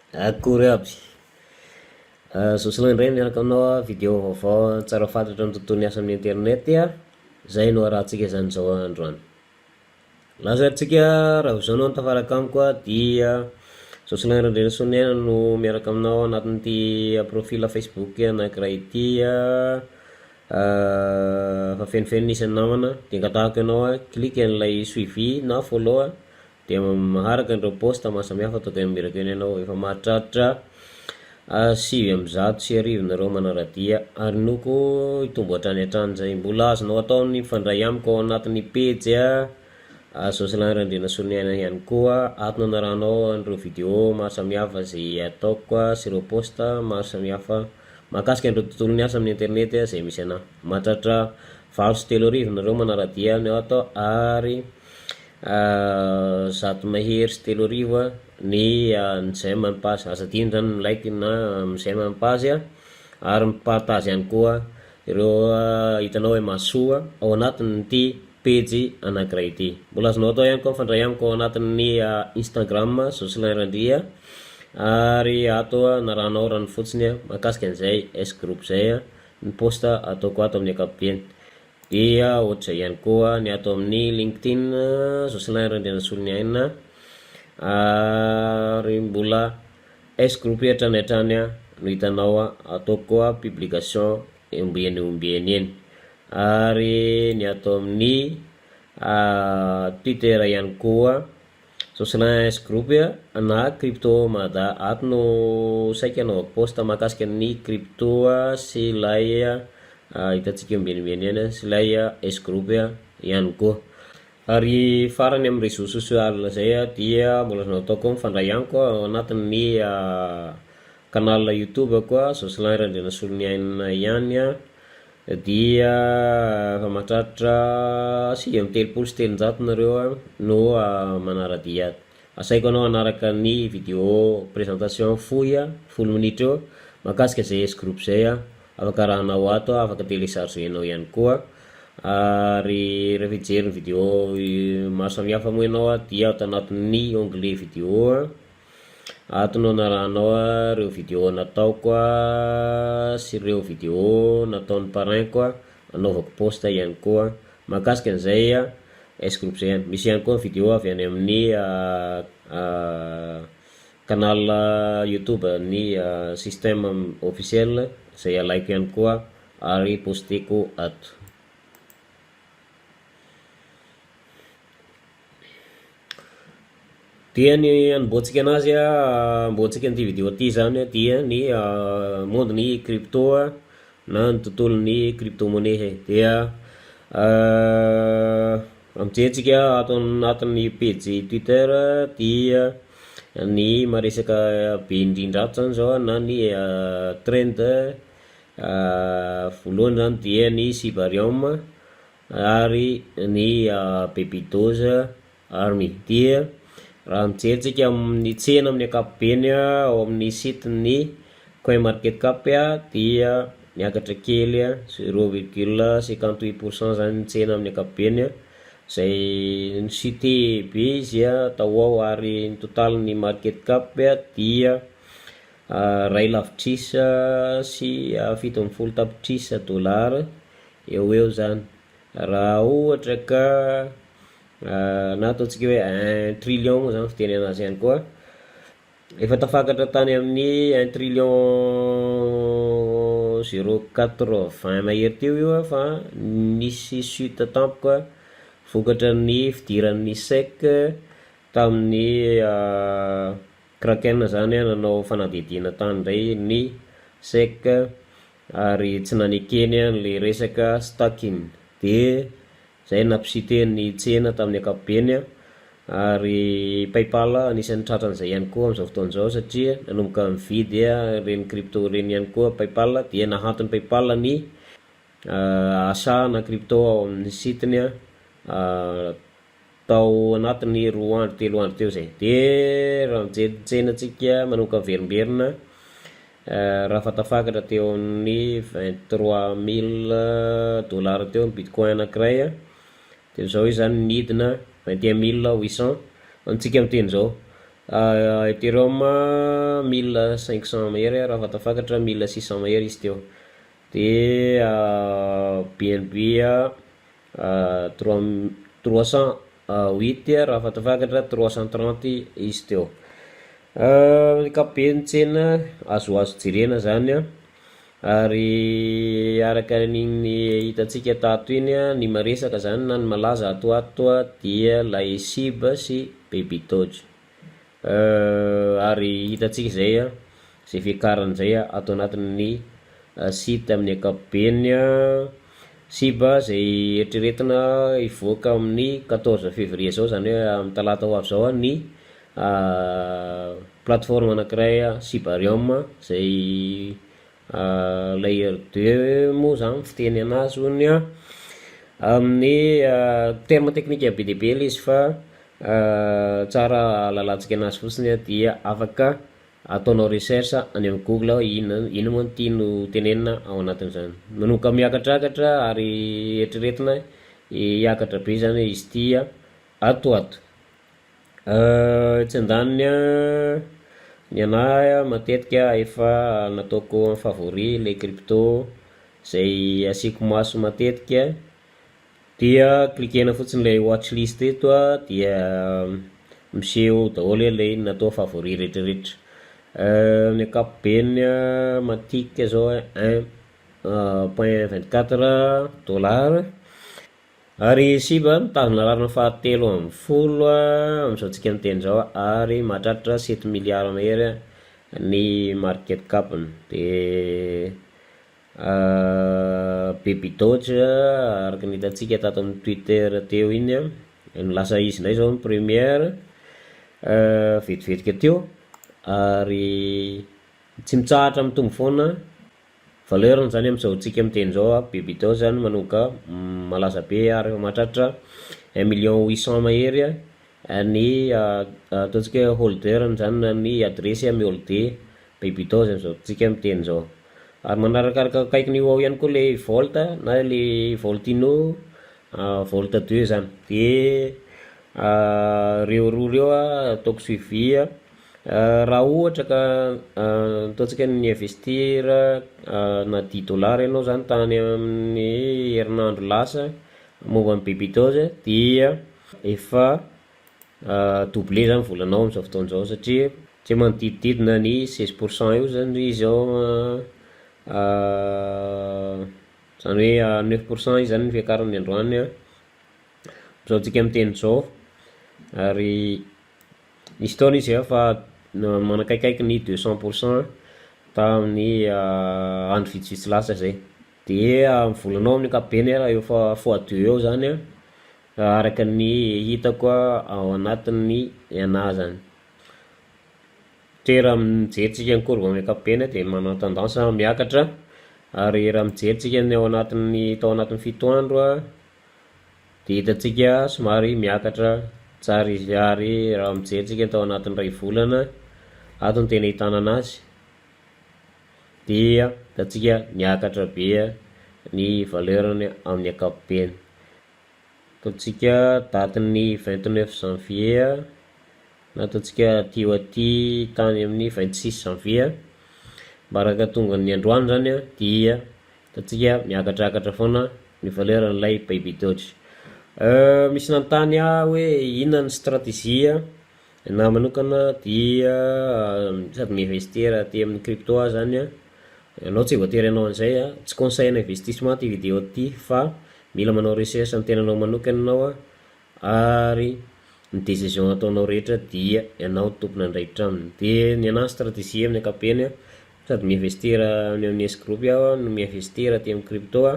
Akory aby! Jocelyn indray miaraka aminao video vaovao tsara fatratra ny tontolon'ny asa amin'ny internet izay no arahantsika izany izao androany. Lasa antsika raha vao izao ianao no tafaraka amiko dia Jocelyn Randrianasoniaina no miaraka aminao anatin'ity profil Facebook anankiray ity fa fenofeno ny isan'ny namana dia angatahako ianao clique an'ilay suivi na follow Dia maharaka an'ireo post maro samihafa ataoko eny mirako eny ianao, efa mahatratra 1109 nareo manara-dia ary inoako hitombo hatrany hatrany izay. Mbola azonao atao ny mifandray amiko ao anatin'ny pejy Jocelyn Randrianasoloniaina ihany koa, ato no anarahanao an'ireo video maro samihafa izay ataoko sy ireo post maro samihafa mahakasika an'ireo tontolon'ny asa amin'ny internet izay misy anah. Mahatratra 3008 nareo manara-dia ny ato ary 3100 ny ny j'aime ny page, aza adino zany ny mi-like na mi-j'aime ny page ary mi-partage ihany koa ireo hitanao hoe mahasoa ao anatin'ity pejy anankiray ity. Mbola azonao atao ihany koa mifandray amiko ao anatin'ny Instagram Jocelyn Randria ary ato anarahanao ranofotsiny mahakasika an'izay S group izay ny post ataoko ato amin'ny ankapobeny. Dia ohatr'izay ihany koa ny ato amin'ny LinkedIn, Jocelyn Randrianasoloniaina, ary mbola S groupe hatrany hatrany no hitanao ataoko koa publication ombieny ombieny eny. Ary ny ato amin'ny Twitter ihany koa, Jocelyn S groupe na Crypto Mada, ato no saika anaovako post mahakasika ny crypto sy ilay hitantsika ombieniombieny eny sy ilay S groupe ihany koa. Ary farany amin'ny réseau social izay dia mbola azonao atao koa mifandray amiko ao anatin'ny canal youtube koa Jocelyn Randrianasoloniaina ihany dia efa mahatratra 339 nareo no manara-dia ato. Asaiko anao hanaraka ny video présentation fohy 10 minitra eo mahakasika izay S group izay, afaka arahanao ato, afaka télécharger-nao ihany koa ary rehefa hijery ny video maro samihafa moa ianao dia ato anatin'ny onglet video. Ato no anarahanao ireo video nataoko sy ireo video nataon'ny parrain-ko anaovako post ihany koa mahakasika an'izay S group izay ihany. Misy ihany koa ny video avy any amin'ny canal youtube ny système officiel izay alaiko ihany koa ary posteko ato. Dia ny hanombohantsika anazy a, hanombohantsika an'ity video ity zany dia ny monde ny crypto na ny tontolon'ny crypto monnaie dia raha mijery tsika ato anatin'ny pejy twitter dia ny maresaka be indrindra ato zany zao na ny trend voalohany zany dia ny shibarium ary ny baby doge Army dia raha mijery tsika amin'ny tsena amin'ny ankapobeny ao amin'ny site ny coinmarketcap dia niakatra kely 0,58 pourcent zany ny tsena amin'ny ankapobeny izay ni-chuter be izy tao ho ao ary ny total ny market cap dia iray lavitrisa sy 17 tapitrisa dollars eo ho eo zany. Raha ohatra ka na ataontsika hoe un trillion moa zany fiteny anazy ihany koa, efa tafakatra tany amin'ny un trillion zero quatre vingt mahery teo io fa nisy chute tampoka vokatra ny fidiran'ny sec tamin'ny Kraken zany nanao fanadihadiana tany indray ny sec ary tsy nanekeny an'le resaka stacking de zay nampi-chuter ny tsena tamin'ny ankapobeny ary paypal anisan'ny tratran'izay ihany koa amin'izao fotoana izao satria nanomboka nividy ireny crypto ireny ihany koa paypal dia nahanton'ny paypal ny achat na crypto ao amin'ny site-ny Tao anatin'ny roa andro telo andro teo izay. Dia raha mijery ny tsenantsika manomboka miverimberina raha fa tafakatra teo amin'ny 23 000 dollars teo ny bitcoin anankiray dia izao izy izany nidina 21 800 amintsika miteny izao. Ethereum 1500 mahery raha fa tafakatra 1600 mahery izy teo, de BNB 308 raha fa tafakatra 330 izy teo. Ny ankapobeny tsena azoazo jerena zany a, ary araka an'igny hitantsika tato iny a, ny maresaka zany na ny malaza ato ho ato a dia lay Shiba sy Baby Doge ary hitantsika zay a, zay fiakarany zay a ato anatin'ny site amin'ny ankapobeny a, Shiba zay eritreretina hivoaka amin'ny 14 février zao zany hoe amin'ny talata ho avy zao a ny plateforme anankiray Shibarium zay layer deux moa zany fiteny anazy hony a, amin'ny terme teknika be dia be le izy fa tsara ahalalantsika anazy fotsiny a dia afaka ataonao recherche any amin'ny Google hoe inona ino moa no tiano tenenina ao anatin'izany. Manomboka miakatrakatra ary eritreretina hiakatra be zany izy ty a ato ho ato. Etsy andaniny a, ny anahy a matetika efa nataoko en favori le crypto zay asiako maso matetika dia cliquena fotsiny lay watchlist eto a dia miseho daholo lay natao favori rehetrarehetra. Ny ankapobeny a Matic zao a 1.24 dollar ary Shiba mitazona laharana fahatelo amby folo a am'izao tsika miteny zao ary mahatratra 7 milliards mahery ny market cap-ny, de Baby Doge araky ny hitantsika tato amin'ny Twitter teo iny a, no lasa izy ndray zao ny première vetivetika teo ary tsy mitsahatra mitombo foana valeur-ny zany am'zao tsika miteny zao a. Baby Doge zany manomboka malaza be ary efa mahatratra 1 million 800 mahery a ny ataontsika hoe holder-ny zany na ny adresy mi-holder Baby Doge am'zao tsika miteny zao. Ary manarakaraka akaikin'io ao ihany koa le Volt na le Volt Inu, Volt 2 zany, de reo roa reo a ataoko suivi a. Raha ohatra ka ataontsika ni-investir na 10 dollars ianao zany tany amin'ny herinandro lasa momba ny Baby Doge dia efa doublé zany volanao am'zao fotoan'zao satria tsy manodidididina ny 16 % eo zany izy ao, zany hoe 9 % izy zany ny fiakarany androany a am'zao tsika miteny zao. Ary nisy fotoana izy a fa manakaikaiky ny 200 % tamin'ny andro vitsivitsy lasa zay, de ny volanao amin'ny ankapobeny raha eo fa fois deux eo zany a araka ny hitako a ao anatin'ny anahy zany. Satria raha mijery tsika ny courbe amin'ny ankapobeny de manana tendance miakatra, ary raha mijery tsika ny ao anatin'ny tao anatin'ny 7 andro a de hitantsika somary miakatra tsara izy, ary raha mijery tsika tao anatin'ny 1 volana ato no tena ahitana anazy dia hitantsika miakatra be ny valeur-ny amin'ny ankapobeny. Ataontsika datin'ny 29 janvier na ataontsika aty ho aty tany amin'ny 26 janvier mbaraka tonga ny androany zany a dia hitantsika miakatrakatra foana ny valeur-n'ilay Baby Doge. Misy nanontany aho hoe inona ny stratégie na manokana dia sady mi-investir aty amin'ny crypto aho zany a, ianao tsy voatery hanao an'izay a, tsy conseil en investissement ty vidéo ty fa mila manao recherche ny tenanao manokana ianao a, ary ny décision ataonao rehetra dia ianao tompon'andraikitra aminy. De ny anahy stratégie amin'ny ankapobeny a sady mi-investir any amin'ny S group aho no mi-investir aty amin'ny crypto a,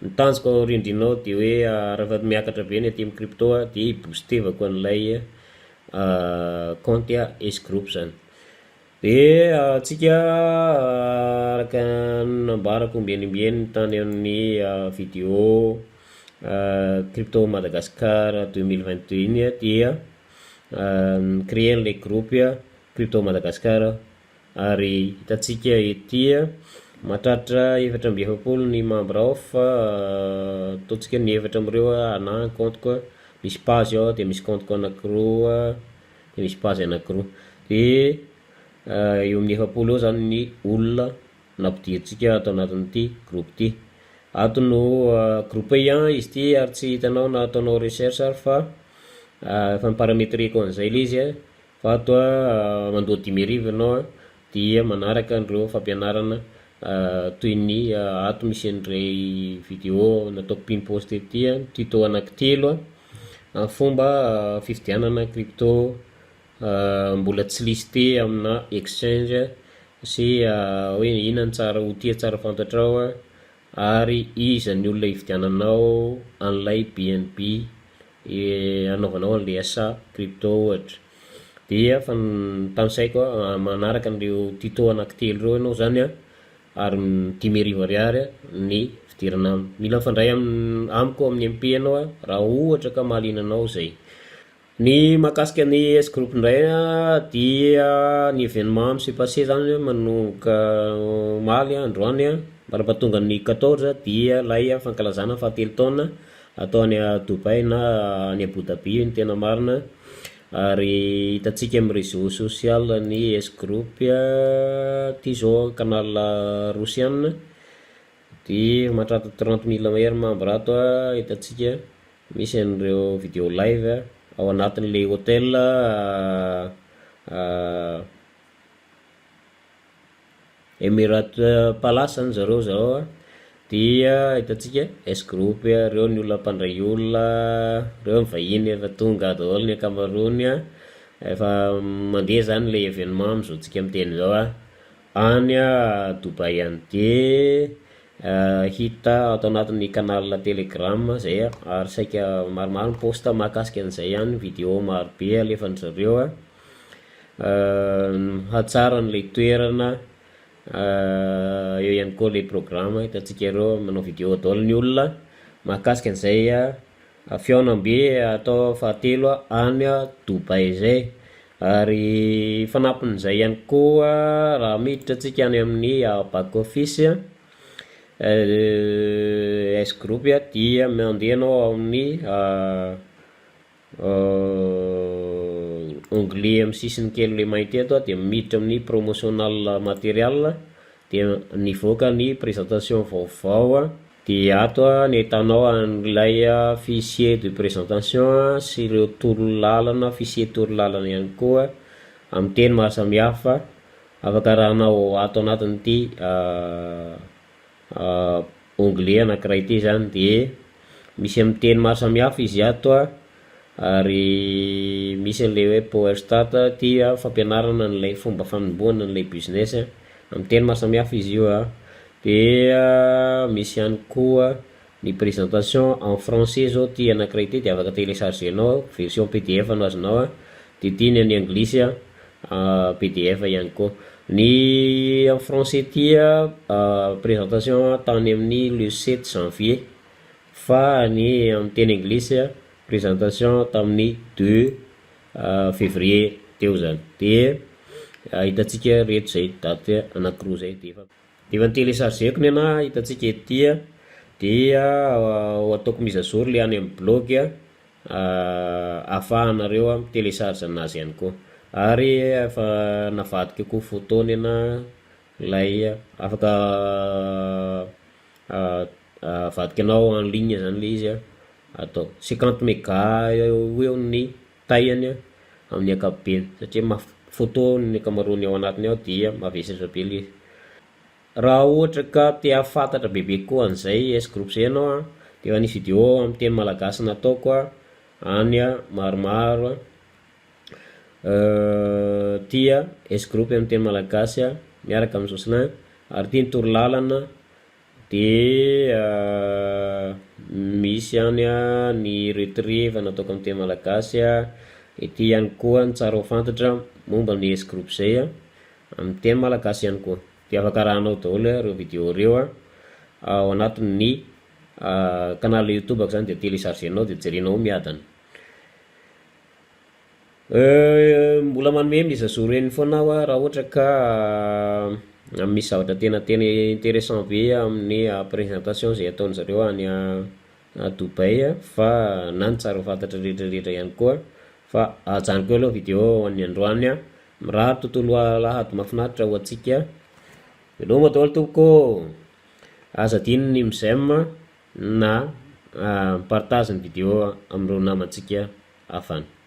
ny tanjoko aoriandriana ao de hoe rehefa miakatra be ny aty amin'ny crypto a de hi-booster-vako an'ilay compte S group zany. De antsika araka nambarako ombieny ombieny tany amin'ny vidéo crypto Madagascar 2022 iny a dia ni-créer an'ilay groupe crypto Madagascar ary hitantsika ety mahatratra 44 ny membre ao, fa ataontsika ny efatra am'ireo anahy ny compte-ko, misy page ao de misy compte-ko anankiroa. De misy page anakiroa, de eo amin'ny 40 eo zany ny olona nampidirintsika ato anatin'ity groupe ty. Ato no groupe payant izy ty ary tsy hitanao na ataonao recherche ary fa efa niparametreko an'izay le izy a, fa ato a mandoa 55 ianao a dia manaraka an'ireo fampianarana toy ny ato misy an'irey vidéo nataoko pin post ety a, tuto anankitelo a amin'ny fomba fividianana crypto mbola tsy listé amina exchange sy hoe inona ny tsara outil tsara fantatrao a ary iza ny olona hividiananao an'ilay BNB anaovanao an'le achat crypto ohatra. Dia fa tanisaiko a manaraka an'ireo tuto anankitelo reo ianao zany a ary 55 ariary ny fidirana aminy. Mila mifandray amiko amin'ny MP ianao a raha ohatra ka mahaliana anao zay. Ny mahakasika ny S Group indray a dia ny événement mi-se passer zany manomboka omaly androany a mandra-pahatonga ny 14 dia lay fankalazana fahatelo taona atao any Dubai na any Abu Dhabi ny tena marina, ary hitantsika amin'ny réseau social ny S Group a, ty zao canal rosiana de mahatratra 30 000 mahery membre ato a, hitantsika misy an'ireo vidéo live ao anatin'le hôtel Emirate Palace zany zareo zao a, dia hitantsika S Group reo ny olona mpandray olona, reo ny vahiny efa tonga daholo ny ankamaroany a, efa mandeha zany le événement am'zao tsika miteny zao a any Dubai any, de hita ato anatin'ny canal Telegram zay a ary saika maromaro ny post mahakasika an'izay ihany, vidéo marobe alefan'zareo a hatsara an'le toerana, eo ihany koa le programme hitantsika reo manao vidéo daholo ny olona mahakasika an'izay a fihaonambe atao fahatelo any Dubai zay. Ary fanampin'izay ihany koa, raha miditra antsika any amin'ny back office S Group a dia mandeha anao ao amin'ny onglet amy sisiny kely le mainty eto a de miditra amin'ny promotional material, de nivoaka ny présentation vaovao a, de ato a ny ahitanao an'ilay fichier de présentation sy ireo toro lalana, fichier toro lalana ihany koa amy teny maro samihafa afaka arahanao ato anatin'ity onglet anankiray ty zany. De misy amy teny maro samihafa izy ato a, ary misy an'le hoe power start ty a, fampianarana an'ilay fomba fanombohana an'ilay business amy teny maro samihafa izy io a. De misy ihany koa ny présentation en français zao ty anankiray ty, de afaka téléchargenao version PDF no azonao a, de ty ny any anglisy a PDF ihany koa. Ny en français ty a présentation tany amin'ny le 7 janvier, fa ny amy teny anglisy a présentation tamin'ny 2 février teo zany. De hitantsika reto zay daty anankiroa zay, de efa nitéléchargeko ny anahy, hitantsika ety a, dia ho ataoko mise à jour le any amy blog a ahafahanareo a mitélécharge anazy ihany koa. Ary efa navadika koa photo ny anahy lay afaka avadikanao en ligne zany le izy a, atao 50 méga eo eo ny taille-ny a amin'ny ankapobeny satria photo ny ankamaroany ao anatiny ao dia mavesatra be le izy. Raha ohatra ka te hahafantatra bebe kokoa an'izay S Group zay ianao a, de efa nisy vidéo amy teny malagasy nataoko a any a maromaro a, ty a S Group amy teny malagasy a miaraka amy Jocelyn, ary ty ny toro lalana. De misy ihany a ny retrait efa nataoko amy teny malagasy a, ety ihany koa ny tsara ho fantatra momba ny S Group zay a amy teny malagasy ihany koa. De afaka arahanao daholo a reo vidéo reo a ao anatin'ny canal YouTube ako zany, de téléchargenao de jerenao miadana. Mbola manome mise à jour eny foana aho a raha ohatra ka misy zavatra tena intéressant be amin'ny présentation zay ataon'zareo any a Dubai a, fa na ny tsara ho fantatra rehetrarehetra ihany koa. Fa ajanoko eo aloha video ho an'ny androany a. Mirary tontolo alahady mahafinaritra ho antsika. Veloma daholo tompoko ô! Aza adino ny mi-j'aime na mi-partage ny video amin'ireo namantsika hafa any.